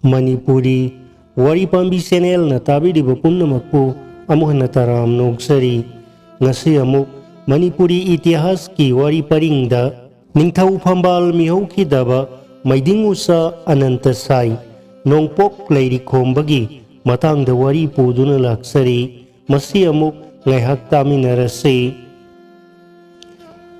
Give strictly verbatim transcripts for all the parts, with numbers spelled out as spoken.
ꯃꯅꯤꯄꯨꯔꯤ ꯋꯥꯔꯤ ꯄꯥꯝꯕꯤ ꯆꯦꯅꯦꯜꯅ ꯇꯥꯕꯤꯔꯤꯕ ꯄꯨꯝꯅꯃꯛꯄꯨ ꯑꯃꯨꯛ ꯍꯟꯅ ꯇꯔꯥꯝꯅ ꯑꯣꯛꯆꯔꯤ꯫ ꯉꯁꯤ ꯑꯃꯨꯛ ꯃꯅꯤꯄꯨꯔꯤ ꯏꯇꯤꯍꯥꯁꯀꯤ ꯋꯥꯔꯤ ꯄꯔꯤꯡꯗ ꯅꯤꯡꯊꯧ ꯐꯝꯕꯥꯜ ꯃꯤꯍꯧꯈꯤꯗꯕ ꯃꯩꯗꯤꯡ ꯎꯆꯥ ꯑꯅꯟꯇ ꯁꯥꯏ ꯅꯣꯡꯄꯣꯛ ꯂꯩꯔꯤꯈꯣꯝꯕꯒꯤ ꯃꯇꯥꯡꯗ ꯋꯥꯔꯤ ꯄꯨꯗꯨꯅ ꯂꯥꯛꯆꯔꯤ꯫ ꯃꯁꯤ ꯑꯃꯨꯛ ꯉꯥꯏꯍꯥꯛ ꯇꯥꯃꯤꯟꯅꯔꯁꯤ꯫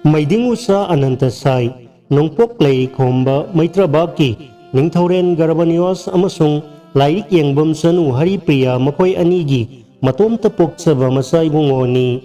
ꯃꯩꯗꯤꯡ ꯎꯆꯥ ꯑꯅꯟꯇ ꯁꯥꯏ ꯅꯣꯡꯄꯣꯛ ꯂꯩꯔꯤꯈꯣꯝꯕ ꯃꯩꯇ꯭ꯔꯕꯥꯛꯀꯤ ꯅꯤꯡꯊꯧꯔꯦꯜ ꯒꯔꯕꯅꯤꯋꯥꯁ ꯑꯃꯁꯨꯡ ꯂꯥꯏꯔꯤꯛ ꯌꯦꯡꯕꯝ ꯆꯅꯨ ꯍꯔꯤꯄ꯭ꯔꯤꯌꯥ ꯃꯈꯣꯏ ꯑꯅꯤꯒꯤ ꯃꯇꯣꯝꯇ ꯄꯣꯛꯆꯕ ꯃꯆꯥ ꯏꯕꯨꯡꯉꯣꯅꯤ꯫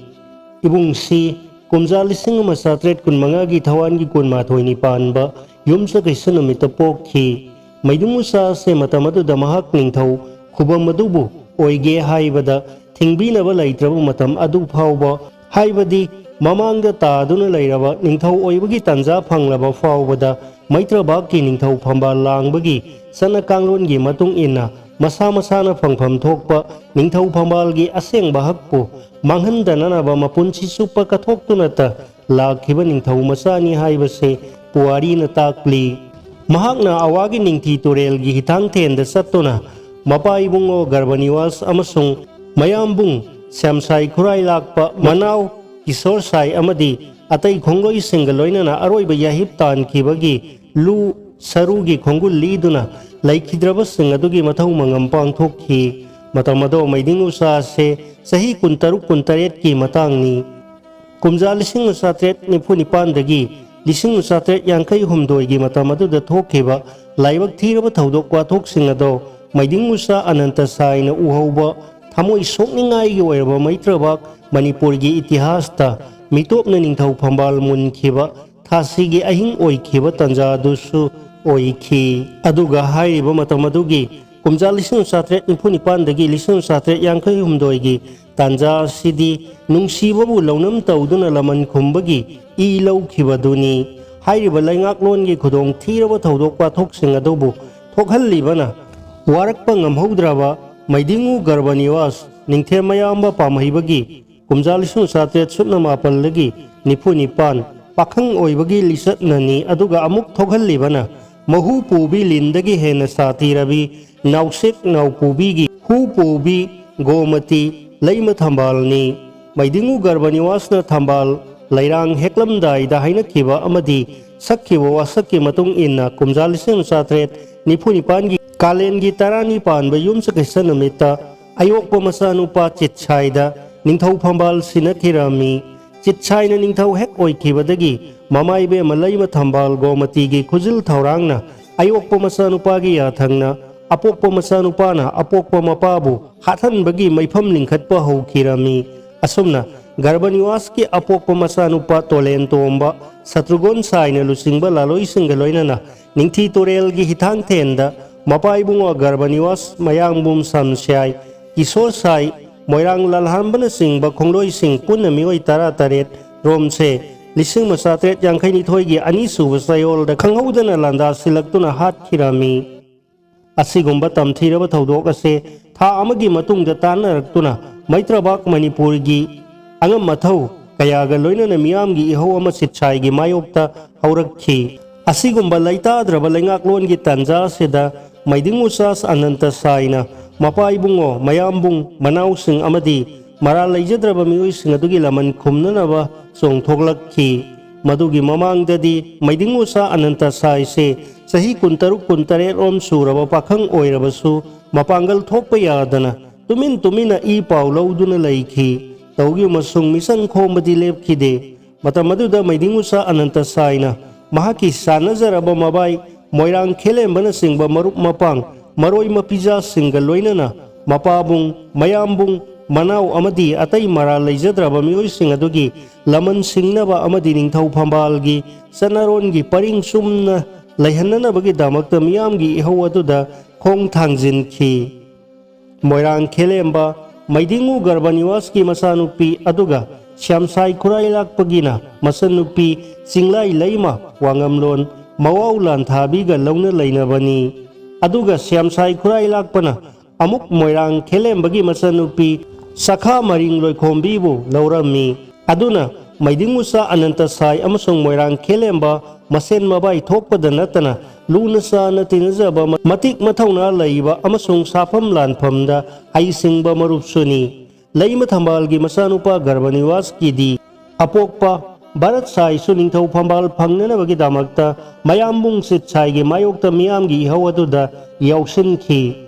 ꯏꯕꯨꯡꯁꯤ ꯀꯨꯝꯖꯥ ꯂꯤꯁꯤꯡ ꯑꯃ ꯆꯥꯇ꯭ꯔꯦꯠ ꯀꯨꯟꯃꯉꯥꯒꯤ ꯊꯋꯥꯟꯒꯤ ꯀꯨꯟꯃꯥꯊꯣꯏꯅꯤ ꯄꯥꯟꯕ ꯌꯨꯝꯁꯀꯩꯁ ꯅꯨꯃꯤꯠꯇ ꯄꯣꯛꯈꯤ꯫ ꯃꯩꯗꯤꯡ ꯎꯆꯥ ꯑꯁꯦ ꯃꯇꯝ ꯑꯗꯨꯗ ꯃꯍꯥꯛ ꯅꯤꯡꯊꯧ ꯈꯨꯕꯝ ꯑꯗꯨꯕꯨ ꯑꯣꯏꯒꯦ ꯍꯥꯏꯕꯗ ꯊꯤꯡꯕꯤꯅꯕ ꯂꯩꯇ꯭ꯔꯕ ꯃꯇꯝ ꯑꯗꯨ ꯐꯥꯎꯕ, ꯍꯥꯏꯕꯗꯤ ꯃꯃꯥꯡꯗ ꯇꯥꯗꯨꯅ ꯂꯩꯔꯕ ꯅꯤꯡꯊꯧ ꯑꯣꯏꯕꯒꯤ ꯇꯥꯟꯖꯥ ꯐꯪꯂꯕ ꯐꯥꯎꯕꯗ ꯃꯩꯇ꯭ꯔꯕꯥꯛꯀꯤ ꯅꯤꯡꯊꯧ ꯐꯝꯕꯥꯜ ꯂꯥꯡꯕꯒꯤ ꯆꯠꯅ ꯀꯥꯡꯂꯣꯟꯒꯤ ꯃꯇꯨꯡ ꯏꯟꯅ ꯃꯁꯥ ꯃꯁꯥꯅ ꯐꯪꯐꯝ ꯊꯣꯛꯄ ꯅꯤꯡꯊꯧ ꯐꯝꯕꯥꯜꯒꯤ ꯑꯁꯦꯡꯕ ꯍꯛꯄꯨ ꯃꯥꯡꯍꯟꯗꯅꯅꯕ ꯃꯄꯨꯟꯁꯤ ꯆꯨꯞꯄ ꯀꯠꯊꯣꯛꯇꯨꯅꯇ ꯂꯥꯛꯈꯤꯕ ꯅꯤꯡꯊꯧ ꯃꯆꯥꯅꯤ ꯍꯥꯏꯕꯁꯦ ꯄꯨꯋꯥꯔꯤꯅ ꯇꯥꯛꯂꯤ꯫ ꯃꯍꯥꯛꯅ ꯑꯋꯥꯒꯤ ꯅꯤꯡꯊꯤ ꯇꯨꯔꯦꯜꯒꯤ ꯍꯤꯊꯥꯡꯊꯦꯟꯗ ꯆꯠꯇꯨꯅ ꯃꯄꯥ ꯏꯕꯨꯡꯉꯣ ꯒꯔꯕꯅꯤꯋꯥꯁ ꯑꯃꯁꯨꯡ ꯃꯌꯥꯝꯕꯨꯡ ꯁ꯭ꯌꯥꯝꯁꯥꯏ ꯈꯨꯔꯥꯏ ꯂꯥꯛꯄ ꯃꯅꯥꯎ ꯀꯤꯁꯣꯔ ꯁꯥꯏ ꯑꯃꯗꯤ ꯑꯇꯩ ꯈꯣꯡꯂꯣꯏꯁꯤꯡꯒ ꯂꯣꯏꯅꯅ ꯑꯔꯣꯏꯕ ꯌꯥꯍꯤꯞ ꯇꯥꯟꯈꯤꯕꯒꯤ ꯂꯨ ꯁꯔꯨꯒꯤ ꯈꯣꯡꯒꯨꯜ ꯂꯤꯗꯨꯅ ꯂꯩꯈꯤꯗ꯭ꯔꯕꯁꯤꯡ ꯑꯗꯨꯒꯤ ꯃꯊꯧ ꯃꯉꯝ ꯄꯥꯡꯊꯣꯛꯈꯤ꯫ ꯃꯇꯝ ꯑꯗꯣ ꯃꯩꯗꯤꯡ ꯎꯆꯥꯁꯦ ꯆꯍꯤ ꯀꯨꯟꯇꯔꯨꯛ ꯀꯨꯟꯇꯔꯦꯠꯀꯤ ꯃꯇꯥꯡꯅꯤ꯫ ꯀꯨꯝꯖꯥ ꯂꯤꯁꯤꯡ ꯑꯃ ꯆꯥꯇ꯭ꯔꯦꯠ ꯅꯤꯐꯨ ꯅꯤꯄꯥꯟꯗꯒꯤ ꯂꯤꯁꯤꯡ ꯑꯃ ꯆꯥꯇ꯭ꯔꯦꯠ ꯌꯥꯡꯈꯩ ꯍꯨꯝꯗꯣꯏꯒꯤ ꯃꯇꯝ ꯑꯗꯨꯗ ꯊꯣꯛꯈꯤꯕ ꯂꯥꯏꯕꯛ ꯊꯤꯔꯕ ꯊꯧꯗꯣꯛ ꯋꯥꯊꯣꯛꯁꯤꯡ ꯑꯗꯣ ꯃꯩꯗꯤꯡ ꯎꯆꯥ ꯑꯅꯟꯇ ꯁꯥꯏꯅ ꯎꯍꯧꯕ ꯊꯃꯣꯏ ꯁꯣꯛꯅꯤꯡꯉꯥꯏꯒꯤ ꯑꯣꯏꯔꯕ ꯃꯩꯇ꯭ꯔꯕꯥꯛ ꯃꯅꯤꯄꯨꯔꯒꯤ ꯏꯇꯤꯍꯥꯁꯇ ꯃꯤꯇꯣꯞꯅ ꯅꯤꯡꯊꯧ ꯐꯝꯕꯥꯜ ꯃꯨꯟꯈꯤꯕ ꯊꯥꯁꯤꯒꯤ ꯑꯍꯤꯡ ꯑꯣꯏꯈꯤꯕ ꯇꯥꯟꯖꯥꯗꯨꯁꯨ ꯑꯣꯏꯈꯤ꯫ ꯑꯗꯨꯒ ꯍꯥꯏꯔꯤꯕ ꯃꯇꯝ ꯑꯗꯨꯒꯤ ꯀꯨꯝꯖꯥ ꯂꯤꯁꯤꯡ ꯆꯥꯇ꯭ꯔꯦꯠ ꯅꯤꯐꯨ ꯅꯤꯄꯥꯟꯗꯒꯤ ꯂꯤꯁꯤꯡ ꯆꯥꯇ꯭ꯔꯦꯠ ꯌꯥꯡꯈꯩ ꯍꯨꯝꯗꯣꯏꯒꯤ ꯇꯥꯟꯖꯥ ꯑꯁꯤꯗꯤ ꯅꯨꯡꯁꯤꯕꯕꯨ ꯂꯧꯅꯝ ꯇꯧꯗꯨꯅ ꯂꯃꯟ ꯈꯨꯝꯕꯒꯤ ꯏ ꯂꯧꯈꯤꯕꯗꯨꯅꯤ꯫ ꯍꯥꯏꯔꯤꯕ ꯂꯩꯉꯥꯛꯂꯣꯟꯒꯤ ꯈꯨꯗꯣꯡ ꯊꯤꯔꯕ ꯊꯧꯗꯣꯛ ꯋꯥꯊꯣꯛꯁꯤꯡ ꯑꯗꯨꯕꯨ ꯊꯣꯛꯍꯜꯂꯤꯕꯅ ꯋꯥꯔꯛꯄ ꯉꯝꯍꯧꯗ꯭ꯔꯕ ꯃꯩꯗꯤꯡꯉꯨ ꯒꯔꯕꯅꯤꯋꯥꯁ ꯅꯤꯡꯊꯦꯝ ꯃꯌꯥꯝꯕ ꯄꯥꯝꯍꯩꯕꯒꯤ ꯀꯨꯝꯖꯥ ꯂꯤꯁꯤꯡ ꯆꯥꯇ꯭ꯔꯦꯠ ꯁꯨꯞꯅ ꯃꯥꯄꯜꯗꯒꯤ ꯅꯤꯐꯨ ꯅꯤꯄꯥꯟ ꯄꯥꯈꯪ ꯑꯣꯏꯕꯒꯤ ꯂꯤꯆꯠꯅꯅꯤ꯫ ꯑꯗꯨꯒ ꯑꯃꯨꯛ ꯊꯣꯛꯍꯜꯂꯤꯕꯅ ꯃꯍꯨ ꯄꯨꯕꯤ ꯂꯤꯟꯗꯒꯤ ꯍꯦꯟꯅ ꯁꯥꯊꯤꯔꯕꯤ ꯅꯥꯎꯁꯦꯛ ꯅꯥꯎꯄꯨꯕꯤꯒꯤ ꯍꯨ ꯄꯨꯕꯤ ꯒꯣꯃꯇꯤ ꯂꯩꯃ ꯊꯝꯕꯥꯜꯅꯤ꯫ ꯃꯩꯗꯤꯡꯉꯨ ꯒꯔꯕꯅꯤꯋꯥꯁꯅ ꯊꯝꯕꯥꯜ ꯂꯩꯔꯥꯡ ꯍꯦꯛꯂꯝꯗꯥꯏꯗ ꯍꯥꯏꯅꯈꯤꯕ ꯑꯃꯗꯤ ꯁꯛꯈꯤꯕ ꯋꯥꯁꯛꯀꯤ ꯃꯇꯨꯡ ꯏꯟꯅ ꯀꯨꯝꯖꯥ ꯂꯤꯁꯤꯡ ꯆꯥꯇ꯭ꯔꯦꯠ ꯅꯤꯐꯨ ꯅꯤꯄꯥꯟꯒꯤ ꯀꯥꯂꯦꯟꯒꯤ ꯇꯔꯥꯅꯤ ꯄꯥꯟꯕ ꯌꯨꯝꯁꯀꯩꯁ ꯅꯨꯃꯤꯠꯇ ꯑꯌꯣꯛꯄ ꯃꯆꯥꯅꯨꯄꯥ ꯆꯤꯠꯁꯥꯏꯗ ꯅꯤꯡꯊꯧ ꯐꯝꯕꯥꯜ ꯁꯤꯟꯅꯈꯤꯔꯝꯃꯤ꯫ ꯆꯤꯠꯁꯥꯏꯅ ꯅꯤꯡꯊꯧ ꯍꯦꯛ ꯑꯣꯏꯈꯤꯕꯗꯒꯤ ꯃꯃꯥ ꯏꯕꯦꯝꯃ ꯂꯩꯃ ꯊꯝꯕꯥꯜ ꯒꯣꯃꯇꯤꯒꯤ ꯈꯨꯖꯤꯜ ꯊꯧꯔꯥꯡꯅ ꯑꯌꯣꯛꯄ ꯃꯆꯥꯅꯨꯄꯥꯒꯤ ꯌꯥꯊꯪꯅ ꯑꯄꯣꯛꯄ ꯃꯆꯥꯅꯨꯄꯥꯅ ꯑꯄꯣꯛꯄ ꯃꯄꯥꯕꯨ ꯍꯥꯠꯍꯟꯕꯒꯤ ꯃꯩꯐꯝ ꯂꯤꯡꯈꯠꯄ ꯍꯧꯈꯤꯔꯝꯃꯤ꯫ ꯑꯁꯨꯝꯅ ꯒꯔꯕꯅꯤꯋꯥꯁꯀꯤ ꯑꯄꯣꯛꯄ ꯃꯆꯥꯅꯨꯄꯥ ꯇꯣꯂꯦꯟ ꯇꯣꯝꯕ ꯁꯇ꯭ꯔꯨꯒꯣꯟ ꯁꯥꯏꯅ ꯂꯨꯆꯤꯡꯕ ꯂꯥꯂꯣꯏꯁꯤꯡꯒ ꯂꯣꯏꯅꯅ ꯅꯤꯡꯊꯤ ꯇꯨꯔꯦꯜꯒꯤ ꯍꯤꯊꯥꯡꯊꯦꯟꯗ ꯃꯄꯥ ꯏꯕꯨꯡꯉꯣ ꯒꯔꯕꯅꯤꯋꯥꯁ, ꯃꯌꯥꯡꯕꯨꯡ ꯁꯝꯁ꯭ꯌꯥꯏ, ꯀꯤꯁꯣ ꯁꯥꯏ, ꯃꯣꯏꯔꯥꯡ ꯂꯥꯜꯍꯥꯟꯕꯅꯆꯤꯡꯕ ꯈꯣꯡꯂꯣꯏꯁꯤꯡ ꯄꯨꯟꯅ ꯃꯤꯑꯣꯏ ꯇꯔꯥ ꯇꯔꯦꯠ ꯔꯣꯝꯁꯦ ꯂꯤꯁꯤꯡ ꯑꯃ ꯆꯥꯇ꯭ꯔꯦꯠ ꯌꯥꯡꯈꯩ ꯅꯤꯊꯣꯏꯒꯤ ꯑꯅꯤꯁꯨꯕ ꯆꯌꯣꯜꯗ ꯈꯪꯍꯧꯗꯅ ꯂꯥꯟꯗꯥꯁꯤꯜꯂꯛꯇꯨꯅ ꯍꯥꯠꯈꯤꯔꯝꯃꯤ꯫ ꯑꯁꯤꯒꯨꯝꯕ ꯇꯝꯊꯤꯔꯕ ꯊꯧꯗꯣꯛ ꯑꯁꯦ ꯊꯥ ꯑꯃꯒꯤ ꯃꯇꯨꯡꯗ ꯇꯥꯟꯅꯔꯛꯇꯨꯅ ꯃꯩꯇ꯭ꯔꯕꯥꯛ ꯃꯅꯤꯄꯨꯔꯒꯤ ꯑꯉꯝ ꯑꯊꯧ ꯀꯌꯥꯒ ꯂꯣꯏꯅꯅ ꯃꯤꯌꯥꯝꯒꯤ ꯏꯍꯧ ꯑꯃ ꯆꯤꯠꯁꯥꯏꯒꯤ ꯃꯥꯌꯣꯛꯇ ꯍꯧꯔꯛꯈꯤ꯫ ꯑꯁꯤꯒꯨꯝꯕ ꯂꯩꯇꯥꯗ꯭ꯔꯕ ꯂꯩꯉꯥꯛꯂꯣꯟꯒꯤ ꯇꯥꯟꯖꯥ ꯑꯁꯤꯗ ꯃꯩꯗꯤꯡꯉꯨ ꯆꯥꯁ ꯑꯅꯟꯇ ꯁꯥꯏꯅ ꯃꯄꯥ ꯏꯕꯨꯡꯉꯣ, ꯃꯌꯥꯝꯕꯨꯡ, ꯃꯅꯥꯎꯁꯤꯡ ꯑꯃꯗꯤ ꯃꯔꯥꯜ ꯂꯩꯖꯗ꯭ꯔꯕ ꯃꯤꯑꯣꯏꯁꯤꯡ ꯑꯗꯨꯒꯤ ꯂꯃꯟ ꯈꯨꯝꯅꯅꯕ ꯆꯣꯡꯊꯣꯛꯂꯛꯈꯤ꯫ ꯃꯗꯨꯒꯤ ꯃꯃꯥꯡꯗꯗꯤ ꯃꯩꯗꯤꯡꯉꯨ ꯆꯥ ꯑꯅꯟꯇ ꯁꯥꯏꯁꯦ ꯆꯍꯤ ꯀꯨꯟꯇꯔꯨꯛ ꯀꯨꯟꯇꯔꯦꯠ ꯔꯣꯝ ꯁꯨꯔꯕ ꯄꯥꯈꯪ ꯑꯣꯏꯔꯕꯁꯨ ꯃꯄꯥꯡꯒꯜ ꯊꯣꯛꯄ ꯌꯥꯗꯅ ꯇꯨꯃꯤꯟ ꯇꯨꯃꯤꯟꯅ ꯏ ꯄꯥꯎ ꯂꯧꯗꯨꯅ ꯂꯩꯈꯤ꯫ ꯇꯧꯈꯤꯕ ꯑꯃꯁꯨꯡ ꯃꯤꯁꯟ ꯈꯣꯝꯕꯗꯤ ꯂꯦꯞꯈꯤꯗꯦ꯫ ꯃꯇꯝ ꯑꯗꯨꯗ ꯃꯩꯗꯤꯡꯉꯨ ꯆꯥ ꯑꯅꯟꯇ ꯁꯥꯏꯅ ꯃꯍꯥꯛꯀꯤ ꯆꯥꯟꯅꯖꯔꯕ ꯃꯕꯥꯏ ꯃꯣꯏꯔꯥꯡ ꯈꯦꯂꯦꯝꯕꯅꯆꯤꯡꯕ ꯃꯔꯨꯞ ꯃꯄꯥꯡ ꯃꯔꯣꯏ ꯃꯄꯤꯖꯥꯁꯤꯡꯒ ꯂꯣꯏꯅꯅ ꯃꯄꯥꯕꯨꯡ, ꯃꯌꯥꯝꯕꯨꯡ, ꯃꯅꯥꯎ ꯑꯃꯗꯤ ꯑꯇꯩ ꯃꯔꯥꯜ ꯂꯩꯖꯗ꯭ꯔꯕ ꯃꯤꯑꯣꯏꯁꯤꯡ ꯑꯗꯨꯒꯤ ꯂꯃꯟ ꯁꯤꯡꯅꯕ ꯑꯃꯗꯤ ꯅꯤꯡꯊꯧ ꯐꯝꯕꯥꯜꯒꯤ ꯆꯠꯅꯔꯣꯟꯒꯤ ꯄꯔꯤꯡ ꯆꯨꯝꯅ ꯂꯩꯍꯟꯅꯅꯕꯒꯤꯗꯃꯛꯇ ꯃꯤꯌꯥꯝꯒꯤ ꯏꯍꯧ ꯑꯗꯨꯗ ꯈꯣꯡ ꯊꯥꯡꯖꯤꯟꯈꯤ꯫ ꯃꯣꯏꯔꯥꯡ ꯈꯦꯂꯦꯝꯕ ꯃꯩꯗꯤꯡꯉꯨ ꯒꯔꯕꯅꯤꯋꯥꯁꯀꯤ ꯃꯆꯥꯅꯨꯄꯤ ꯑꯗꯨꯒ ꯁ꯭ꯌꯥꯝꯁꯥꯏ ꯈꯨꯔꯥꯏ ꯂꯥꯛꯄꯒꯤꯅ ꯃꯆꯟꯅꯨꯄꯤ ꯆꯤꯡꯂꯥꯏ ꯂꯩꯃ ꯋꯥꯉꯝꯂꯣꯟ ꯃꯋꯥꯎ ꯂꯥꯟꯊꯥꯕꯤꯒ ꯂꯧꯅ ꯂꯩꯅꯕꯅꯤ꯫ ꯑꯗꯨꯒ ꯁ꯭ꯌꯥꯝꯁꯥꯏ ꯈꯨꯔꯥꯏ ꯂꯥꯛꯄꯅ ꯑꯃꯨꯛ ꯃꯣꯏꯔꯥꯡ ꯈꯦꯂꯦꯝꯕꯒꯤ ꯃꯆꯟꯅꯨꯄꯤ ꯁꯈꯥ ꯃꯔꯤꯡ ꯂꯣꯏꯈꯣꯝꯕꯤꯕꯨ ꯂꯧꯔꯝꯃꯤ꯫ ꯑꯗꯨꯅ ꯃꯩꯗꯤꯡ ꯎꯆꯥ ꯑꯅꯟꯇ ꯁꯥꯏ ꯑꯃꯁꯨꯡ ꯃꯣꯏꯔꯥꯡ ꯈꯦꯂꯦꯝꯕ ꯃꯁꯦꯟ ꯃꯕꯥꯏ ꯊꯣꯛꯄꯗ ꯅꯠꯇꯅ ꯂꯨꯅ ꯆꯥꯅ ꯇꯤꯟꯅꯖꯕ, ꯃꯇꯤꯛ ꯃꯊꯧꯅꯥ ꯂꯩꯕ ꯑꯃꯁꯨꯡ ꯁꯥꯐꯝ ꯂꯥꯟꯐꯝꯗ ꯍꯩꯁꯤꯡꯕ ꯃꯔꯨꯞꯁꯨꯅꯤ꯫ ꯂꯩꯃ ꯊꯝꯕꯥꯜꯒꯤ ꯃꯆꯥꯅꯨꯄꯥ ꯒꯔꯚꯅꯤꯋꯥꯁꯀꯤꯗꯤ ꯑꯄꯣꯛꯄ ꯚꯥꯔꯠ ꯁꯥꯏꯁꯨ ꯅꯤꯡꯊꯧ ꯐꯝꯕꯥꯜ ꯐꯪꯅꯅꯕꯒꯤꯗꯃꯛꯇ ꯃꯌꯥꯝꯕꯨꯡ ꯁꯤꯠꯁꯥꯏꯒꯤ ꯃꯥꯌꯣꯛꯇ ꯃꯤꯌꯥꯝꯒꯤ ꯏꯍꯧ ꯑꯗꯨꯗ ꯌꯥꯎꯁꯤꯟꯈꯤ꯫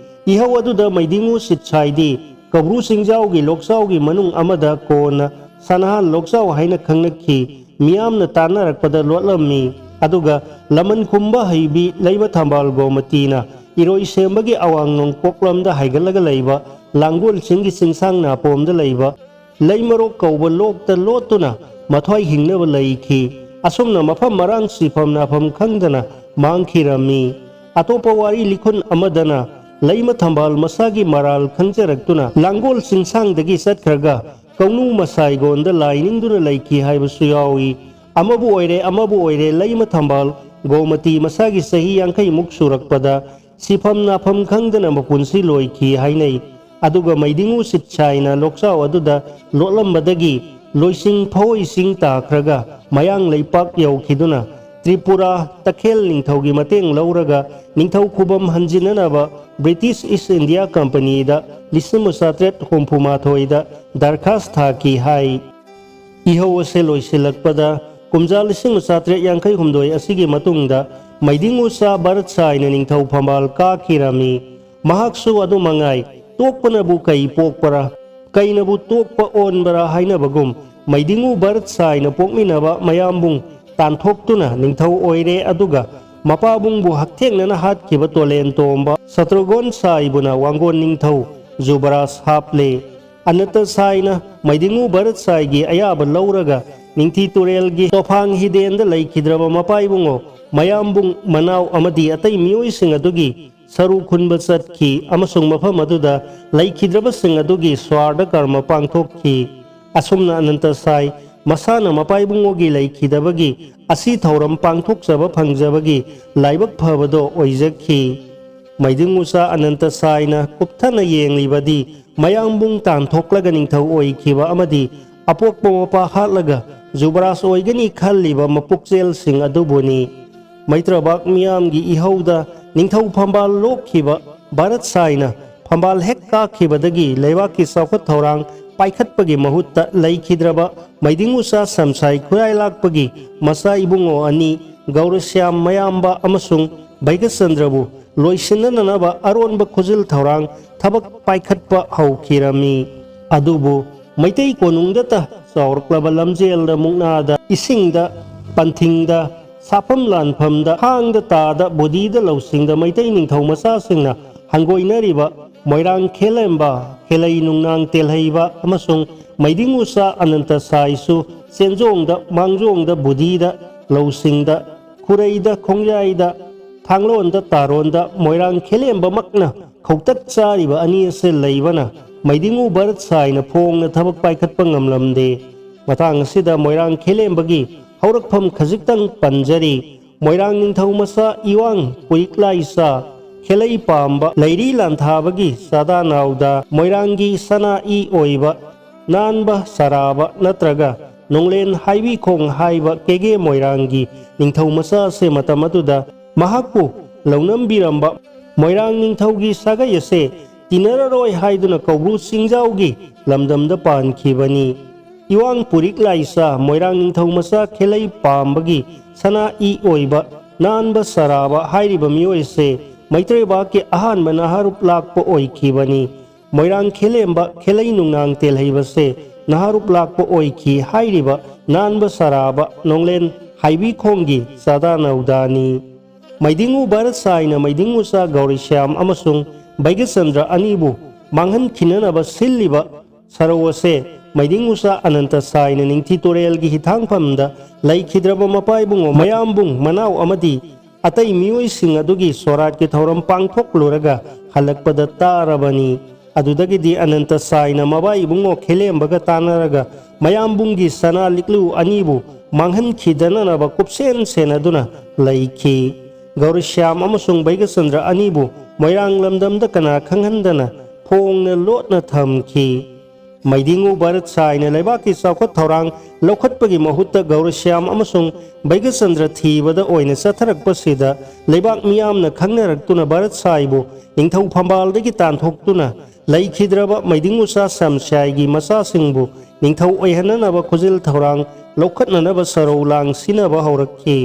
ꯏꯍꯧ ꯑꯗꯨꯗ ꯃꯩꯗꯤꯡꯉꯨ ꯁꯤꯠꯁꯥꯏꯗꯤ ꯀꯧꯕ꯭ꯔꯨ ꯆꯤꯡꯖꯥꯎꯒꯤ ꯂꯣꯛꯆꯥꯎꯒꯤ ꯃꯅꯨꯡ ꯑꯃꯗ ꯀꯣꯟꯅ ꯁꯅꯥꯍꯥꯟ ꯂꯣꯛꯆꯥꯎ ꯍꯥꯏꯅ ꯈꯪꯅꯈꯤ꯫ ꯃꯤꯌꯥꯝꯅ ꯇꯥꯟꯅꯔꯛꯄꯗ ꯂꯣꯠꯂꯝꯃꯤ꯫ ꯑꯗꯨꯒ ꯂꯃꯟ ꯈꯨꯝꯕ ꯍꯩꯕꯤ ꯂꯩꯃ ꯊꯝꯕꯥꯜ ꯒꯣꯃꯇꯤꯅ ꯏꯔꯣꯏ ꯁꯦꯝꯕꯒꯤ ꯑꯋꯥꯡ ꯅꯣꯡꯄꯣꯛꯂꯣꯝꯗ ꯍꯥꯏꯒꯠꯂꯒ ꯂꯩꯕ ꯂꯥꯡꯒꯣꯜ ꯆꯤꯡꯒꯤ ꯆꯤꯡꯁꯥꯡ ꯅꯥꯄꯣꯝꯗ ꯂꯩꯕ ꯂꯩꯃꯔꯣꯛ ꯀꯧꯕ ꯂꯣꯛꯇ ꯂꯣꯠꯇꯨꯅ ꯃꯊ꯭ꯋꯥꯏ ꯍꯤꯡꯅꯕ ꯂꯩꯈꯤ꯫ ꯑꯁꯨꯝꯅ ꯃꯐꯝ ꯃꯔꯥꯡ ꯁꯤꯐꯝ ꯅꯥꯐꯝ ꯈꯪꯗꯅ ꯃꯥꯡꯈꯤꯔꯝꯃꯤ꯫ ꯑꯇꯣꯞꯄ ꯋꯥꯔꯤ ꯂꯤꯈꯨꯟ ꯑꯃꯗꯅ ꯂꯩꯃ ꯊꯝꯕꯥꯜ ꯃꯁꯥꯒꯤ ꯃꯔꯥꯜ ꯈꯪꯖꯔꯛꯇꯨꯅ ꯂꯥꯡꯒꯣꯜ ꯆꯤꯡꯁꯥꯡꯗꯒꯤ ꯆꯠꯈ꯭ꯔꯒ ꯀꯧꯅꯨ ꯃꯁꯥꯏꯒꯣꯟꯗ ꯂꯥꯏ ꯅꯤꯡꯗꯨꯅ ꯂꯩꯈꯤ ꯍꯥꯏꯕꯁꯨ ꯌꯥꯎꯏ꯫ ꯑꯃꯕꯨ ꯑꯣꯏꯔꯦ, ꯑꯃꯕꯨ ꯑꯣꯏꯔꯦ, ꯂꯩꯃ ꯊꯝꯕꯥꯜ ꯒꯣꯃꯇꯤ ꯃꯁꯥꯒꯤ ꯆꯍꯤ ꯌꯥꯡꯈꯩꯃꯨꯛ ꯁꯨꯔꯛꯄꯗ ꯁꯤꯐꯝ ꯅꯥꯐꯝ ꯈꯪꯗꯅ ꯃꯄꯨꯟꯁꯤ ꯂꯣꯏꯈꯤ ꯍꯥꯏꯅꯩ꯫ ꯑꯗꯨꯒ ꯃꯩꯗꯤꯡꯉꯨ ꯁꯤꯠꯁꯥꯏꯅ ꯂꯣꯛꯆꯥꯎ ꯑꯗꯨꯗ ꯂꯣꯠꯂꯝꯕꯗꯒꯤ ꯂꯣꯏꯁꯤꯡ ꯐꯑꯣꯏꯁꯤꯡ ꯇꯥꯈ꯭ꯔꯒ ꯃꯌꯥꯡ ꯂꯩꯄꯥꯛ ꯌꯧꯈꯤꯗꯨꯅ ꯇ꯭ꯔꯤꯄꯨꯔꯥ ꯇꯈꯦꯜ ꯅꯤꯡꯊꯧꯒꯤ ꯃꯇꯦꯡ ꯂꯧꯔꯒ ꯅꯤꯡꯊꯧ ꯈꯨꯕꯝ ꯍꯟꯖꯤꯟꯅꯅꯕ ꯕ꯭ꯔꯤꯇꯤꯁ ꯏꯁ ꯏꯟꯗꯤꯌꯥ ꯀꯝꯄꯅꯤꯗ ꯂꯤꯁꯤꯡ ꯑꯃ ꯆꯥꯇ꯭ꯔꯦꯠ ꯍꯨꯝꯐꯨ ꯃꯥꯊꯣꯏꯗ ꯗꯔꯈꯥꯁ ꯊꯥꯈꯤ ꯍꯥꯏ꯫ ꯏꯍꯧ ꯑꯁꯦ ꯂꯣꯏꯁꯤꯜꯂꯛꯄꯗ ꯀꯨꯝꯖꯥ ꯂꯤꯁꯤꯡ ꯑꯃ ꯆꯥꯇ꯭ꯔꯦꯠ ꯌꯥꯡꯈꯩ ꯍꯨꯝꯗꯣꯏ ꯑꯁꯤꯒꯤ ꯃꯇꯨꯡꯗ ꯃꯩꯗꯤꯡ ꯎꯆꯥ ꯚꯥꯔꯠ ꯁꯥꯏꯅ ꯅꯤꯡꯊꯧ ꯐꯝꯕꯥꯜ ꯀꯥꯈꯤꯔꯝꯃꯤ꯫ ꯃꯍꯥꯛꯁꯨ ꯑꯗꯨ ꯃꯉꯥꯏ, "ꯇꯣꯛꯄꯅꯕꯨ ꯀꯩ ꯄꯣꯛꯄꯔꯥ, ꯀꯩꯅꯕꯨ ꯇꯣꯛꯄ ꯑꯣꯟꯕꯔꯥ" ꯍꯥꯏꯅꯕꯒꯨꯝ, ꯃꯩꯗꯤꯡꯉꯨ ꯚꯥꯔꯠ ꯁꯥꯏꯅ ꯄꯣꯛꯃꯤꯟꯅꯕ ꯃꯌꯥꯝꯕꯨꯡ ꯇꯥꯟꯊꯣꯛꯇꯨꯅ ꯅꯤꯡꯊꯧ ꯑꯣꯏꯔꯦ, ꯑꯗꯨꯒ ꯃꯄꯥꯕꯨꯡꯕꯨ ꯍꯛꯊꯦꯡꯅꯅ ꯍꯥꯠꯈꯤꯕ ꯇꯣꯂꯦꯟ ꯇꯣꯝꯕ ꯁꯇ꯭ꯔꯨꯒꯣꯟ ꯁꯥꯏꯕꯨꯅ ꯋꯥꯡꯒꯣꯟ ꯅꯤꯡꯊꯧ ꯖꯨꯕꯔꯥꯖ ꯍꯥꯞꯂꯦ꯫ ꯑꯅꯟꯇ ꯁꯥꯏꯅ ꯃꯩꯗꯤꯡꯉꯨ ꯚꯥꯔꯠ ꯁꯥꯏꯒꯤ ꯑꯌꯥꯕ ꯂꯧꯔꯒ ꯅꯤꯡꯊꯤ ꯇꯨꯔꯦꯜꯒꯤ ꯇꯣꯐꯥꯡ ꯍꯤꯗꯦꯟꯗ ꯂꯩꯈꯤꯗ꯭ꯔꯕ ꯃꯄꯥ ꯏꯕꯨꯡꯉꯣ ꯃꯌꯥꯝꯕꯨꯡ, ꯃꯅꯥꯎ ꯑꯃꯗꯤ ꯑꯇꯩ ꯃꯤꯑꯣꯏꯁꯤꯡ ꯑꯗꯨꯒꯤ ꯁꯔꯨ ꯈꯨꯟꯕ ꯆꯠꯈꯤ ꯑꯃꯁꯨꯡ ꯃꯐꯝ ꯑꯗꯨꯗ ꯂꯩꯈꯤꯗ꯭ꯔꯕꯁꯤꯡ ꯑꯗꯨꯒꯤ ꯁ꯭ꯋꯥꯔꯗ ꯀꯔꯃ ꯄꯥꯡꯊꯣꯛꯈꯤ꯫ ꯑꯁꯨꯝꯅ ꯑꯅꯟꯇ ꯁꯥꯏ ꯃꯁꯥꯅ ꯃꯄꯥ ꯏꯕꯨꯡꯉꯣꯒꯤ ꯂꯩꯈꯤꯗꯕꯒꯤ ꯑꯁꯤ ꯊꯧꯔꯝ ꯄꯥꯡꯊꯣꯛꯆꯕ ꯐꯪꯖꯕꯒꯤ ꯂꯥꯏꯕꯛ ꯐꯕꯗꯣ ꯑꯣꯏꯖꯈꯤ꯫ ꯃꯩꯗꯤꯡ ꯎꯆꯥ ꯑꯅꯟꯇ ꯁꯥꯏꯅ ꯀꯨꯞꯊꯅ ꯌꯦꯡꯂꯤꯕꯗꯤ ꯃꯌꯥꯝꯕꯨꯡ ꯇꯥꯟꯊꯣꯛꯂꯒ ꯅꯤꯡꯊꯧ ꯑꯣꯏꯈꯤꯕ ꯑꯃꯗꯤ ꯑꯄꯣꯛꯄ ꯃꯄꯥ ꯍꯥꯠꯂꯒ ꯖꯨꯕꯔꯥꯖ ꯑꯣꯏꯒꯅꯤ ꯈꯜꯂꯤꯕ ꯃꯄꯨꯛꯆꯦꯜꯁꯤꯡ ꯑꯗꯨꯕꯨꯅꯤ꯫ ꯃꯩꯇ꯭ꯔꯕꯥꯛ ꯃꯤꯌꯥꯝꯒꯤ ꯏꯍꯧꯗ ꯅꯤꯡꯊꯧ ꯐꯝꯕꯥꯜ ꯂꯣꯛꯈꯤꯕ ꯚꯥꯔꯠ ꯁꯥꯏꯅ ꯐꯝꯕꯥꯜ ꯍꯦꯛ ꯀꯥꯈꯤꯕꯗꯒꯤ ꯂꯩꯕꯥꯛꯀꯤ ꯆꯥꯎꯈꯠ ꯊꯧꯔꯥꯡ ꯄꯥꯏꯈꯠꯄꯒꯤ ꯃꯍꯨꯠꯇ ꯂꯩꯈꯤꯗ꯭ꯔꯕ ꯃꯩꯗꯤꯡ ꯎꯆꯥ ꯁꯝꯁꯥꯏ ꯈꯨꯔꯥꯏ ꯂꯥꯛꯄꯒꯤ ꯃꯆꯥ ꯏꯕꯨꯡꯉꯣ ꯑꯅꯤ ꯒꯧꯔꯁ꯭ꯌꯥꯝ ꯃꯌꯥꯝꯕ ꯑꯃꯁꯨꯡ ꯚꯩꯒꯆꯟꯗ꯭ꯔꯕꯨ ꯂꯣꯏꯁꯤꯟꯅꯅꯕ ꯑꯔꯣꯟꯕ ꯈꯨꯖꯤꯜ ꯊꯧꯔꯥꯡ ꯊꯕꯛ ꯄꯥꯏꯈꯠꯄ ꯍꯧꯈꯤꯔꯝꯃꯤ꯫ ꯑꯗꯨꯕꯨ ꯃꯩꯇꯩ ꯀꯣꯅꯨꯡꯗꯇ ꯆꯥꯎꯔꯛꯂꯕ ꯂꯝꯖꯦꯜꯗ ꯃꯨꯛꯅꯥꯗ, ꯏꯁꯤꯡꯗ, ꯄꯟꯊꯤꯡꯗ, ꯁꯥꯐꯝ ꯂꯥꯟꯐꯝꯗ, ꯍꯥꯡꯗ ꯇꯥꯗ, ꯕꯨꯙꯤꯗ ꯂꯧꯁꯤꯡꯗ ꯃꯩꯇꯩ ꯅꯤꯡꯊꯧ ꯃꯆꯥꯁꯤꯡꯅ ꯍꯪꯒꯣꯏꯅꯔꯤꯕ ꯃꯣꯏꯔꯥꯡ ꯈꯦꯂꯦꯝꯕ, ꯈꯦꯂꯩ ꯅꯨꯡꯅꯥꯡ ꯇꯦꯜꯍꯩꯕ ꯑꯃꯁꯨꯡ ꯃꯩꯗꯤꯡ ꯎꯆꯥ ꯑꯅꯟꯇ ꯁꯥꯏꯁꯨ ꯆꯦꯟꯖꯣꯡꯗ, ꯃꯥꯡꯖꯣꯡꯗ, ꯕꯨꯙꯤꯗ, ꯂꯧꯁꯤꯡꯗ, ꯈꯨꯔꯩꯗ, ꯈꯣꯡꯖꯥꯏꯗ, ꯊꯥꯡꯂꯣꯟꯗ, ꯇꯥꯔꯣꯟꯗ ꯃꯣꯏꯔꯥꯡ ꯈꯦꯂꯦꯝꯕꯃꯛꯅ ꯈꯧꯇꯛ ꯆꯥꯔꯤꯕ ꯑꯅꯤ ꯑꯁꯤ ꯂꯩꯕꯅ ꯃꯩꯗꯤꯡꯎ ꯚꯥꯔꯠ ꯁꯥꯏꯅ ꯐꯣꯡꯅ ꯊꯕꯛ ꯄꯥꯏꯈꯠꯄ ꯉꯝꯂꯝꯗꯦ꯫ ꯃꯇꯥꯡ ꯑꯁꯤꯗ ꯃꯣꯏꯔꯥꯡ ꯈꯦꯂꯦꯝꯕꯒꯤ ꯍꯧꯔꯛꯐꯝ ꯈꯖꯤꯛꯇꯪ ꯄꯟꯖꯔꯤ꯫ ꯃꯣꯏꯔꯥꯡ ꯅꯤꯡꯊꯧ ꯃꯆꯥ ꯏꯋꯥꯡ ꯄꯨꯔꯤꯛꯂꯥꯏꯆꯥ ꯈꯦꯂꯩ ꯄꯥꯝꯕ ꯂꯩꯔꯤ ꯂꯥꯟꯊꯥꯕꯒꯤ ꯆꯥꯗꯥꯅꯥꯎꯗ ꯃꯣꯏꯔꯥꯡꯒꯤ ꯁꯅꯥ ꯏ ꯑꯣꯏꯕ ꯅꯥꯟꯕ ꯁꯔꯥꯕ ꯅꯠꯇ꯭ꯔꯒ ꯅꯣꯡꯂꯦꯟ ꯍꯥꯏꯕꯤꯈꯣꯡ ꯍꯥꯏꯕ ꯀꯦꯒꯦ ꯃꯣꯏꯔꯥꯡꯒꯤ ꯅꯤꯡꯊꯧ ꯃꯆꯥ ꯑꯁꯦ ꯃꯇꯝ ꯑꯗꯨꯗ ꯃꯍꯥꯛꯄꯨ ꯂꯧꯅꯝꯕꯤꯔꯝꯕ ꯃꯣꯏꯔꯥꯡ ꯅꯤꯡꯊꯧꯒꯤ ꯁꯥꯒꯩ ꯑꯁꯦ ꯇꯤꯟꯅꯔꯔꯣꯏ ꯍꯥꯏꯗꯨꯅ ꯀꯧꯕ꯭ꯔꯨ ꯆꯤꯡꯖꯥꯎꯒꯤ ꯂꯝꯗꯝꯗ ꯄꯥꯟꯈꯤꯕꯅꯤ꯫ ꯏꯋꯥꯡ ꯄꯨꯔꯤꯛ ꯂꯥꯏꯁꯥ ꯃꯣꯏꯔꯥꯡ ꯅꯤꯡꯊꯧ ꯃꯆꯥ ꯈꯦꯂꯩ ꯄꯥꯝꯕꯒꯤ ꯁꯅꯥ ꯏ ꯑꯣꯏꯕ ꯅꯥꯟꯕ ꯁꯔꯥꯕ ꯍꯥꯏꯔꯤꯕ ꯃꯤꯑꯣꯏꯁꯦ ꯃꯩꯇ꯭ꯔꯩꯕꯥꯛꯀꯤ ꯑꯍꯥꯟꯕ ꯅꯍꯥꯔꯨꯞ ꯂꯥꯛꯄ ꯑꯣꯏꯈꯤꯕꯅꯤ꯫ ꯃꯣꯏꯔꯥꯡ ꯈꯦꯂꯦꯝꯕ ꯈꯦꯂꯩ ꯅꯨꯡꯅꯥꯡ ꯇꯦꯜꯍꯩꯕꯁꯦ ꯅꯍꯥꯔꯨꯞ ꯂꯥꯛꯄ ꯑꯣꯏꯈꯤ ꯍꯥꯏꯔꯤꯕ ꯅꯥꯟꯕ ꯁꯔꯥꯕ ꯅꯣꯡꯂꯦꯟ ꯍꯥꯏꯕꯤꯈꯣꯡꯒꯤ ꯆꯥꯗꯥ ꯅꯧꯗꯥꯅꯤ꯫ ꯃꯩꯗꯤꯡꯎ ꯚꯥꯔꯠ ꯁꯥꯏꯅ ꯃꯩꯗꯤꯡꯎꯆꯥ ꯒꯧꯔꯤꯁ꯭ꯌꯥꯝ ꯑꯃꯁꯨꯡ ꯚꯩꯒꯆꯟꯗ꯭ꯔ ꯑꯅꯤꯕꯨ ꯃꯥꯡꯍꯟꯈꯤꯅꯅꯕ ꯁꯤꯜꯂꯤꯕ ꯁꯔꯧ ꯑꯁꯦ ꯃꯩꯗꯤꯡꯎꯆꯥ ꯑꯅꯟꯇ ꯁꯥꯏꯅ ꯅꯤꯡꯊꯤ ꯇꯨꯔꯦꯜꯒꯤ ꯍꯤꯊꯥꯡꯐꯝꯗ ꯂꯩꯈꯤꯗ꯭ꯔꯕ ꯃꯄꯥ ꯏꯕꯨꯡꯉꯣ ꯃꯌꯥꯝꯕꯨꯡ ꯃꯅꯥꯎ ꯑꯃꯗꯤ ꯑꯇꯩ ꯃꯤꯑꯣꯏꯁꯤꯡ ꯑꯗꯨꯒꯤ ꯁꯣꯔꯥꯠꯀꯤ ꯊꯧꯔꯝ ꯄꯥꯡꯊꯣꯛꯂꯨꯔꯒ ꯍꯜꯂꯛꯄꯗ ꯇꯥꯔꯕꯅꯤ꯫ ꯑꯗꯨꯗꯒꯤꯗꯤ ꯑꯅꯟꯇ ꯁꯥꯏꯅ ꯃꯕꯥ ꯏꯕꯨꯡꯉꯣ ꯈꯦꯂꯦꯝꯕꯒ ꯇꯥꯟꯅꯔꯒ ꯃꯌꯥꯝꯕꯨꯡꯒꯤ ꯁꯅꯥ ꯂꯤꯛꯂꯨ ꯑꯅꯤꯕꯨ ꯃꯥꯡꯍꯟꯈꯤꯗꯅꯅꯕ ꯀꯨꯞꯁꯦꯟ ꯁꯦꯟꯅꯗꯨꯅ ꯂꯩꯈꯤ꯫ ꯒꯧꯔꯤꯁ꯭ꯌꯥꯝ ꯑꯃꯁꯨꯡ ꯚꯩꯒꯆꯟꯗ꯭ꯔ ꯑꯅꯤꯕꯨ ꯃꯣꯏꯔꯥꯡ ꯂꯝꯗꯝꯗ ꯀꯅꯥ ꯈꯪꯍꯟꯗꯅ ꯐꯣꯡꯅ ꯂꯣꯠꯅ ꯊꯝꯈꯤ꯫ ꯃꯩꯗꯤꯡꯉꯨ ꯚꯥꯔꯠ ꯁꯥꯏꯅ ꯂꯩꯕꯥꯛꯀꯤ ꯆꯥꯎꯈꯠ ꯊꯧꯔꯥꯡ ꯂꯧꯈꯠꯄꯒꯤ ꯃꯍꯨꯠꯇ ꯒꯧꯔꯁ꯭ꯌꯥꯝ ꯑꯃꯁꯨꯡ ꯚꯩꯒꯆꯟꯗ꯭ꯔ ꯊꯤꯕꯗ ꯑꯣꯏꯅ ꯆꯠꯊꯔꯛꯄꯁꯤꯗ ꯂꯩꯕꯥꯛ ꯃꯤꯌꯥꯝꯅ ꯈꯪꯅꯔꯛꯇꯨꯅ ꯚꯥꯔꯠ ꯁꯥꯏꯕꯨ ꯅꯤꯡꯊꯧ ꯐꯝꯕꯥꯜꯗꯒꯤ ꯇꯥꯟꯊꯣꯛꯇꯨꯅ ꯂꯩꯈꯤꯗ꯭ꯔꯕ ꯃꯩꯗꯤꯡꯉꯨꯆꯥ ꯁꯝꯁ꯭ꯌꯥꯏꯒꯤ ꯃꯆꯥꯁꯤꯡꯕꯨ ꯅꯤꯡꯊꯧ ꯑꯣꯏꯍꯟꯅꯅꯕ ꯈꯨꯖꯤꯜ ꯊꯧꯔꯥꯡ ꯂꯧꯈꯠꯅꯅꯕ ꯁꯔꯧ ꯂꯥꯡ ꯁꯤꯟꯅꯕ ꯍꯧꯔꯛꯈꯤ꯫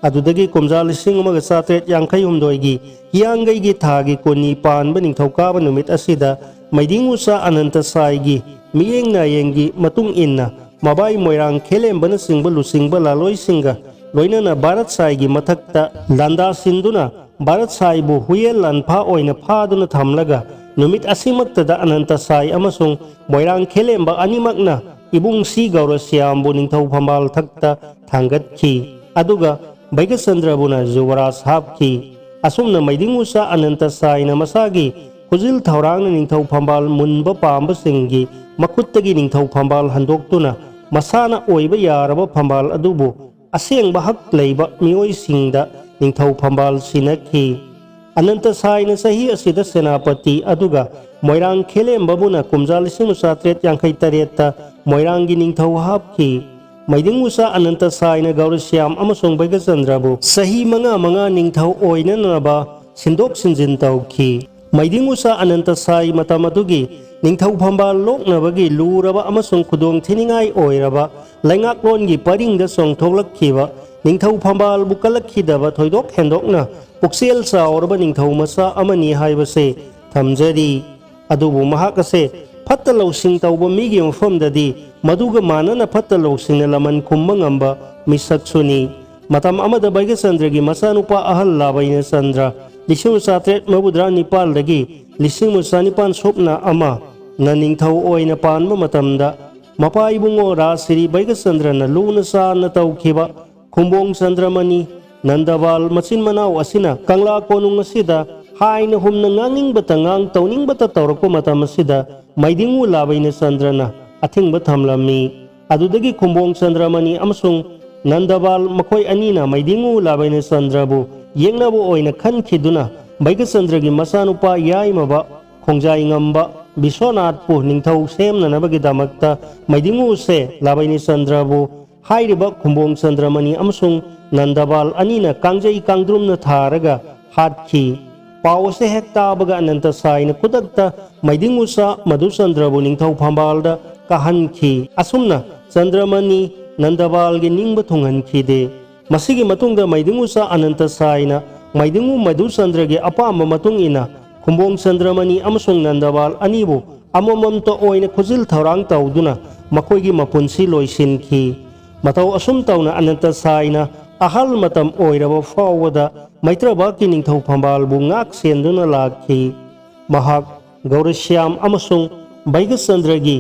ꯑꯗꯨꯗꯒꯤ ꯀꯨꯝꯖꯥ ꯂꯤꯁꯤꯡ ꯑꯃꯒ ꯆꯥꯇ꯭ꯔꯦꯠ ꯌꯥꯡꯈꯩ ꯍꯨꯝꯗꯣꯏꯒꯤ ꯍꯤꯌꯥꯡꯒꯩꯒꯤ ꯊꯥꯒꯤ ꯀꯨꯟꯅꯤ ꯄꯥꯟꯕ ꯅꯤꯡꯊꯧꯀꯥꯕ ꯅꯨꯃꯤꯠ ꯑꯁꯤꯗ ꯃꯩꯗꯤꯡꯉꯨꯆꯥ ꯑꯅꯟꯇ ꯁꯥꯏꯒꯤ ꯃꯤꯠꯌꯦꯡ ꯅꯥꯌꯦꯡꯒꯤ ꯃꯇꯨꯡ ꯏꯟꯅ ꯃꯕꯥꯏ ꯃꯣꯏꯔꯥꯡ ꯈꯦꯂꯦꯝꯕꯅꯆꯤꯡꯕ ꯂꯨꯆꯤꯡꯕ ꯂꯥꯂꯣꯏꯁꯤꯡꯒ ꯂꯣꯏꯅꯅ ꯚꯥꯔꯠ ꯁꯥꯏꯒꯤ ꯃꯊꯛꯇ ꯂꯥꯟꯗꯥ ꯁꯤꯟꯗꯨꯅ ꯚꯥꯔꯠ ꯁꯥꯏꯕꯨ ꯍꯨꯌꯦꯟ ꯂꯥꯟꯐꯥ ꯑꯣꯏꯅ ꯐꯥꯗꯨꯅ ꯊꯝꯂꯒ ꯅꯨꯃꯤꯠ ꯑꯁꯤꯃꯛꯇꯗ ꯑꯅꯟꯇ ꯁꯥꯏ ꯑꯃꯁꯨꯡ ꯃꯣꯏꯔꯥꯡ ꯈꯦꯂꯦꯝꯕ ꯑꯅꯤꯃꯛꯅ ꯏꯕꯨꯡ ꯁꯤ ꯒꯧꯔꯁ꯭ꯌꯥꯝꯕꯨ ꯅꯤꯡꯊꯧ ꯐꯝꯕꯥꯜ ꯊꯛꯇ ꯊꯥꯡꯒꯠꯈꯤ꯫ ꯑꯗꯨꯒ ꯚꯩꯒꯆꯟꯗ꯭ꯔꯕꯨꯅ ꯖꯨꯕꯔꯥꯖ ꯍꯥꯞꯈꯤ꯫ ꯑꯁꯨꯝꯅ ꯃꯩꯗꯤꯡꯉꯨꯆꯥ ꯑꯅꯟꯇ ꯁꯥꯏꯅ ꯃꯁꯥꯒꯤ ꯈꯨꯖꯤꯜ ꯊꯧꯔꯥꯡꯅ ꯅꯤꯡꯊꯧ ꯐꯝꯕꯥꯜ ꯃꯨꯟꯕ ꯄꯥꯝꯕꯁꯤꯡꯒꯤ ꯃꯈꯨꯠꯇꯒꯤ ꯅꯤꯡꯊꯧ ꯐꯝꯕꯥꯜ ꯍꯟꯗꯣꯛꯇꯨꯅ ꯃꯁꯥꯅ ꯑꯣꯏꯕ ꯌꯥꯔꯕ ꯐꯝꯕꯥꯜ ꯑꯗꯨꯕꯨ ꯑꯁꯦꯡꯕ ꯍꯛ ꯂꯩꯕ ꯃꯤꯑꯣꯏꯁꯤꯡꯗ ꯅꯤꯡꯊꯧ ꯐꯝꯕꯥꯜ ꯁꯤꯟꯅꯈꯤ꯫ ꯑꯅꯟꯇ ꯁꯥꯏꯅ ꯆꯍꯤ ꯑꯁꯤꯗ ꯁꯦꯅꯥꯄꯇꯤ ꯑꯗꯨꯒ ꯃꯣꯏꯔꯥꯡ ꯈꯦꯂꯦꯝꯕꯕꯨꯅ ꯀꯨꯝꯖꯥ ꯂꯤꯁꯤꯡ ꯑꯃ ꯆꯥꯇ꯭ꯔꯦꯠ ꯌꯥꯡꯈꯩ ꯇꯔꯦꯠꯇ ꯃꯣꯏꯔꯥꯡꯒꯤ ꯅꯤꯡꯊꯧ ꯍꯥꯞꯈꯤ꯫ ꯃꯩꯗꯤꯡꯉꯨꯆꯥ ꯑꯅꯟꯇ ꯁꯥꯏꯅ ꯒꯧꯔꯁ꯭ꯌꯥꯝ ꯑꯃꯁꯨꯡ ꯚꯩꯒꯆꯟꯗ꯭ꯔꯕꯨ ꯆꯍꯤ ꯃꯉꯥ ꯃꯉꯥ ꯅꯤꯡꯊꯧ ꯑꯣꯏꯅꯅꯕ ꯁꯤꯟꯗꯣꯛ ꯁꯤꯟꯖꯤꯟ ꯇꯧꯈꯤ꯫ ꯃꯩꯗꯤꯡꯉꯨꯆꯥ ꯑꯅꯟꯇ ꯁꯥꯏ ꯃꯇꯝ ꯑꯗꯨꯒꯤ ꯅꯤꯡꯊꯧ ꯐꯝꯕꯥꯜ ꯂꯣꯛꯅꯕꯒꯤ ꯂꯨꯔꯕ ꯑꯃꯁꯨꯡ ꯈꯨꯗꯣꯡ ꯊꯤꯅꯤꯡꯉꯥꯏ ꯑꯣꯏꯔꯕ ꯂꯩꯉꯥꯛꯂꯣꯟꯒꯤ ꯄꯔꯤꯡꯗ ꯆꯣꯡꯊꯣꯛꯂꯛꯈꯤꯕ ꯅꯤꯡꯊꯧ ꯐꯝꯕꯥꯜꯕꯨ ꯀꯜꯂꯛꯈꯤꯗꯕ ꯊꯣꯏꯗꯣꯛ ꯍꯦꯟꯗꯣꯛꯅ ꯄꯨꯛꯆꯦꯜ ꯆꯥꯎꯔꯕ ꯅꯤꯡꯊꯧ ꯃꯆꯥ ꯑꯃꯅꯤ ꯍꯥꯏꯕꯁꯦ ꯊꯝꯖꯔꯤ꯫ ꯑꯗꯨꯕꯨ ꯃꯍꯥꯛ ꯑꯁꯦ ꯐꯠꯇ ꯂꯧꯁꯤꯡ ꯇꯧꯕ ꯃꯤꯒꯤ ꯃꯐꯝꯗꯗꯤ ꯃꯗꯨꯒ ꯃꯥꯟꯅꯅ ꯐꯠꯇ ꯂꯧꯁꯤꯡꯅ ꯂꯃꯟ ꯈꯨꯝꯕ ꯉꯝꯕ ꯃꯤꯁꯛꯁꯨꯅꯤ꯫ ꯃꯇꯝ ꯑꯃꯗ ꯚꯩꯒꯆꯟꯗ꯭ꯔꯒꯤ ꯃꯆꯥꯅꯨꯄꯥ ꯑꯍꯜ ꯂꯥꯕꯩꯅ ꯆꯟꯗ꯭ꯔ ꯂꯤꯁꯤꯡ ꯆꯥꯇ꯭ꯔꯦꯠ ꯃꯧꯗ꯭ꯔꯥ ꯅꯤꯄꯥꯜꯗꯒꯤ ꯂꯤꯁꯤꯡ ꯆꯥꯅꯤꯄꯥꯟ ꯁꯨꯞꯅ ꯑꯃ ꯅ ꯅꯤꯡꯊꯧ ꯑꯣꯏꯅ ꯄꯥꯟꯕ ꯃꯇꯝꯗ ꯃꯄꯥ ꯏꯕꯨꯡꯉꯣ ꯔꯥꯖ ꯁ꯭ꯔꯤ ꯚꯩꯒꯆꯟꯗ꯭ꯔꯅ ꯂꯨꯅ ꯆꯥꯟꯅ ꯇꯧꯈꯤꯕ ꯈꯨꯝꯕꯣꯡ ꯆꯟꯗ꯭ꯔꯃꯅꯤ, ꯅꯟꯗꯕꯥꯜ ꯃꯆꯤꯟ ꯃꯅꯥꯎ ꯑꯁꯤꯅ ꯀꯪꯂꯥ ꯀꯣꯅꯨꯡ ꯑꯁꯤꯗ ꯍꯥꯏꯅ ꯍꯨꯝꯅ ꯉꯥꯡꯅꯤꯡꯕꯇ ꯉꯥꯡ ꯇꯧꯅꯤꯡꯕꯇ ꯇꯧꯔꯛꯄ ꯃꯇꯝ ꯑꯁꯤꯗ ꯃꯩꯗꯤꯡꯉꯨ ꯂꯥꯕꯩꯅ ꯆꯟꯗ꯭ꯔꯅ ꯑꯊꯤꯡꯕ ꯊꯝꯂꯝꯃꯤ꯫ ꯑꯗꯨꯗꯒꯤ ꯈꯨꯝꯕꯣꯡ ꯆꯟꯗ꯭ꯔꯃꯅꯤ ꯑꯃꯁꯨꯡ ꯅꯟꯗꯕꯥꯜ ꯃꯈꯣꯏ ꯑꯅꯤꯅ ꯃꯩꯗꯤꯡꯉꯨ ꯂꯥꯕꯩꯅ ꯆꯟꯗ꯭ꯔꯕꯨ ꯌꯦꯛꯅꯕ ꯑꯣꯏꯅ ꯈꯟꯈꯤꯗꯨꯅ ꯚꯩꯒꯆꯟꯗ꯭ꯔꯒꯤ ꯃꯆꯥꯅꯨꯄꯥ ꯌꯥꯏꯃꯕ ꯈꯣꯡꯖꯥꯏ ꯉꯝꯕ ꯕꯤꯁ꯭ꯋꯅꯥꯊꯄꯨ ꯅꯤꯡꯊꯧ ꯁꯦꯝꯅꯅꯕꯒꯤꯗꯃꯛꯇ ꯃꯩꯗꯤꯡꯉꯨꯁꯦ ꯂꯥꯕꯩꯅꯤ ꯆꯟꯗ꯭ꯔꯕꯨ ꯍꯥꯏꯔꯤꯕ ꯈꯨꯝꯕꯣꯡ ꯆꯟꯗ꯭ꯔꯃꯅꯤ ꯑꯃꯁꯨꯡ ꯅꯟꯗꯕꯥꯜ ꯑꯅꯤꯅ ꯀꯥꯡꯖꯩ ꯀꯥꯡꯗ꯭ꯔꯨꯝꯅ ꯊꯥꯔꯒ ꯍꯥꯠꯈꯤ꯫ ꯄꯥꯎ ꯑꯁꯤ ꯍꯦꯛ ꯇꯥꯕꯒ ꯑꯅꯟꯇ ꯁꯥꯏꯅ ꯈꯨꯗꯛꯇ ꯃꯩꯗꯤꯡꯎꯆꯥ ꯃꯙꯨꯆꯟꯗ꯭ꯔꯕꯨ ꯅꯤꯡꯊꯧ ꯐꯝꯕꯥꯜꯗ ꯀꯥꯍꯟꯈꯤ꯫ ꯑꯁꯨꯝꯅ ꯆꯟꯗ꯭ꯔꯃꯅꯤ ꯅꯟꯗꯕꯥꯜꯒꯤ ꯅꯤꯡꯕ ꯊꯨꯡꯍꯟꯈꯤꯗꯦ꯫ ꯃꯁꯤꯒꯤ ꯃꯇꯨꯡꯗ ꯃꯩꯗꯤꯡꯎꯆꯥ ꯑꯅꯟꯇ ꯁꯥꯏꯅ ꯃꯩꯗꯤꯡꯎ ꯃꯙꯨꯆꯟꯗ꯭ꯔꯒꯤ ꯑꯄꯥꯝꯕ ꯃꯇꯨꯡ ꯏꯟꯅ ꯈꯨꯝꯕꯣꯡ ꯆꯟꯗ꯭ꯔꯃꯅꯤ ꯑꯃꯁꯨꯡ ꯅꯟꯗꯕꯥꯜ ꯑꯅꯤꯕꯨ ꯑꯃꯃꯝꯇ ꯑꯣꯏꯅ ꯈꯨꯖꯤꯜ ꯊꯧꯔꯥꯡ ꯇꯧꯗꯨꯅ ꯃꯈꯣꯏꯒꯤ ꯃꯄꯨꯟꯁꯤ ꯂꯣꯏꯁꯤꯟꯈꯤ꯫ ꯃꯇꯧ ꯑꯁꯨꯝ ꯇꯧꯅ ꯑꯅꯟꯇ ꯁꯥꯏꯅ ꯑꯍꯜ ꯃꯇꯝ ꯑꯣꯏꯔꯕ ꯐꯥꯎꯕꯗ ꯃꯩꯇ꯭ꯔꯕꯥꯛꯀꯤ ꯅꯤꯡꯊꯧ ꯐꯝꯕꯥꯜꯕꯨ ꯉꯥꯛ ꯁꯦꯟꯗꯨꯅ ꯂꯥꯛꯈꯤ꯫ ꯃꯍꯥꯛ ꯒꯧꯔꯁ꯭ꯌꯥꯝ ꯑꯃꯁꯨꯡ ꯕꯩꯒꯆꯟꯗ꯭ꯔꯒꯤ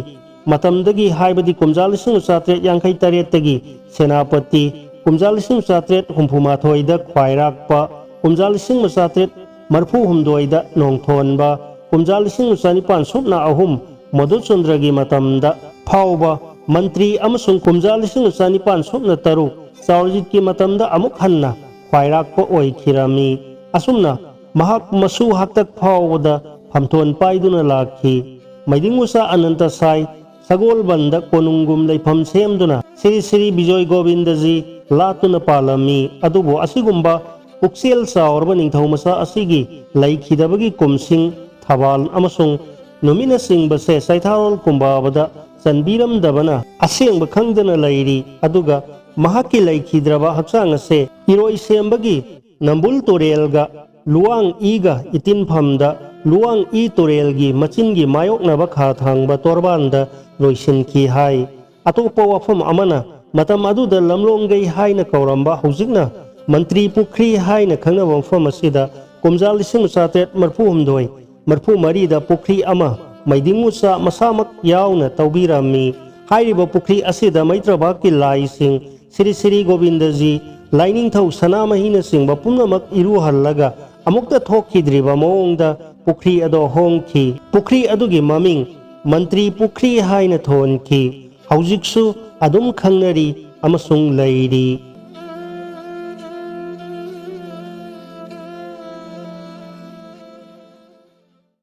ꯃꯇꯝꯗꯒꯤ, ꯍꯥꯏꯕꯗꯤ ꯀꯨꯝꯖꯥ ꯂꯤꯁꯤꯡ ꯆꯥꯇ꯭ꯔꯦꯠ ꯌꯥꯡꯈꯩ ꯇꯔꯦꯠꯇꯒꯤ ꯁꯦꯅꯥꯄꯇꯤ, ꯀꯨꯝꯖꯥ ꯂꯤꯁꯤꯡ ꯆꯥꯇ꯭ꯔꯦꯠ ꯍꯨꯝꯐꯨ ꯃꯥꯊꯣꯏꯗ ꯈ꯭ꯋꯥꯏꯔꯥꯛꯄ, ꯀꯨꯝꯖꯥ ꯂꯤꯁꯤꯡ ꯆꯥꯇ꯭ꯔꯦꯠ ꯃꯔꯐꯨ ꯍꯨꯝꯗꯣꯏꯗ ꯅꯣꯡꯊꯣꯟꯕ, ꯀꯨꯝꯖꯥ ꯂꯤꯁꯤꯡ ꯆꯥꯅꯤꯄꯥꯟ ꯁꯨꯞꯅ ꯑꯍꯨꯝ ꯃꯙꯨꯆꯟꯗ꯭ꯔꯒꯤ ꯃꯇꯝꯗ ꯐꯥꯎꯕ ꯃꯟꯇ꯭ꯔꯤ ꯑꯃꯁꯨꯡ ꯀꯨꯝꯖꯥ ꯂꯤꯁꯤꯡ ꯆꯥꯅꯤꯄꯥꯟ ꯁꯨꯞꯅ ꯇꯔꯨꯛ ꯆꯥꯎꯔꯖꯤꯠꯀꯤ ꯃꯇꯝꯗ ꯑꯃꯨꯛ ꯍꯟꯅ ꯈ꯭ꯋꯥꯏꯔꯥꯛꯄ ꯑꯣꯏꯈꯤꯔꯝꯃꯤ꯫ ꯑꯁꯨꯝꯅ ꯃꯍꯥꯛ ꯃꯁꯨ ꯍꯥꯛꯇꯛ ꯐꯥꯎꯕꯗ ꯐꯝꯊꯣꯟ ꯄꯥꯏꯗꯨꯅ ꯂꯥꯛꯈꯤ꯫ ꯃꯩꯗꯤꯡꯎꯆꯥ ꯑꯅꯟꯇ ꯁꯥꯏ ꯁꯒꯣꯜꯕꯟꯗ ꯀꯣꯅꯨꯡꯒꯨꯝ ꯂꯩꯐꯝ ꯁꯦꯝꯗꯨꯅ ꯁ꯭ꯔꯤ ꯁ꯭ꯔꯤ ꯕꯤꯖꯣꯏ ꯒꯣꯕꯤꯟꯗꯖꯤ ꯂꯥꯠꯇꯨꯅ ꯄꯥꯜꯂꯝꯃꯤ꯫ ꯑꯗꯨꯕꯨ ꯑꯁꯤꯒꯨꯝꯕ ꯄꯨꯛꯆꯦꯜ ꯆꯥꯎꯔꯕ ꯅꯤꯡꯊꯧ ꯃꯆꯥ ꯑꯁꯤꯒꯤ ꯂꯩꯈꯤꯗꯕꯒꯤ ꯀꯨꯝꯁꯤꯡ, ꯊꯕꯥꯜ ꯑꯃꯁꯨꯡ ꯅꯨꯃꯤꯠꯅꯆꯤꯡꯕꯁꯦ ꯆꯩꯊꯥꯔꯣꯜ ꯀꯨꯝꯕꯥꯕꯗ ꯆꯟꯕꯤꯔꯝꯗꯕꯅ ꯑꯁꯦꯡꯕ ꯈꯪꯗꯅ ꯂꯩꯔꯤ꯫ ꯑꯗꯨꯒ ꯃꯍꯥꯛꯀꯤ ꯂꯩꯈꯤꯗ꯭ꯔꯕ ꯍꯛꯆꯥꯡ ꯑꯁꯦ ꯏꯔꯣꯏꯁꯦꯝꯕꯒꯤ ꯅꯝꯕꯨꯜ ꯇꯨꯔꯦꯜꯒ ꯂꯨꯋꯥꯡ ꯏꯒ ꯏꯇꯤꯟꯐꯝꯗ ꯂꯨꯋꯥꯡ ꯏ ꯇꯨꯔꯦꯜꯒꯤ ꯃꯆꯤꯟꯒꯤ ꯃꯥꯌꯣꯛꯅꯕ ꯈꯥ ꯊꯥꯡꯕ ꯇꯣꯔꯕꯥꯟꯗ ꯂꯣꯏꯁꯤꯟꯈꯤ ꯍꯥꯏ꯫ ꯑꯇꯣꯞꯄ ꯋꯥꯐꯝ ꯑꯃꯅ, ꯃꯇꯝ ꯑꯗꯨꯗ ꯂꯝꯂꯣꯡꯒꯩ ꯍꯥꯏꯅ ꯀꯧꯔꯝꯕ, ꯍꯧꯖꯤꯛꯅ ꯃꯟꯇ꯭ꯔꯤ ꯄꯨꯈ꯭ꯔꯤ ꯍꯥꯏꯅ ꯈꯪꯅꯕ ꯃꯐꯝ ꯑꯁꯤꯗ ꯀꯨꯝꯖꯥ ꯂꯤꯁꯤꯡ ꯆꯥꯇ꯭ꯔꯦꯠ ꯃꯔꯐꯨ ꯍꯨꯝꯗꯣꯏ ꯃꯔꯐꯨ ꯃꯔꯤꯗ ꯄꯨꯈ꯭ꯔꯤ ꯑꯃ ꯃꯩꯗꯤꯡꯎꯆꯥ ꯃꯁꯥꯃꯛ ꯌꯥꯎꯅ ꯇꯧꯕꯤꯔꯝꯃꯤ꯫ ꯍꯥꯏꯔꯤꯕ ꯄꯨꯈ꯭ꯔꯤ ꯑꯁꯤꯗ ꯃꯩꯇ꯭ꯔꯕꯥꯛꯀꯤ ꯂꯥꯏꯁꯤꯡ ꯁ꯭ꯔꯤ ꯁ꯭ꯔꯤ ꯒꯣꯕꯤꯟꯗꯖꯤ, ꯂꯥꯏꯅꯤꯡꯊꯧ ꯁꯅꯥꯃꯍꯤꯅꯆꯤꯡꯕ ꯄꯨꯝꯅꯃꯛ ꯏꯔꯨꯍꯜꯂꯒ ꯑꯃꯨꯛꯇ ꯊꯣꯛꯈꯤꯗ꯭ꯔꯤꯕ ꯃꯑꯣꯡꯗ ꯄꯨꯈ꯭ꯔꯤ ꯑꯗꯣ ꯍꯣꯡꯈꯤ꯫ ꯄꯨꯈ꯭ꯔꯤ ꯑꯗꯨꯒꯤ ꯃꯃꯤꯡ ꯃꯟꯇ꯭ꯔꯤ ꯄꯨꯈ꯭ꯔꯤ ꯍꯥꯏꯅ ꯊꯣꯟꯈꯤ꯫ ꯍꯧꯖꯤꯛꯁꯨ ꯑꯗꯨꯝ ꯈꯪꯅꯔꯤ ꯑꯃꯁꯨꯡ ꯂꯩꯔꯤ꯫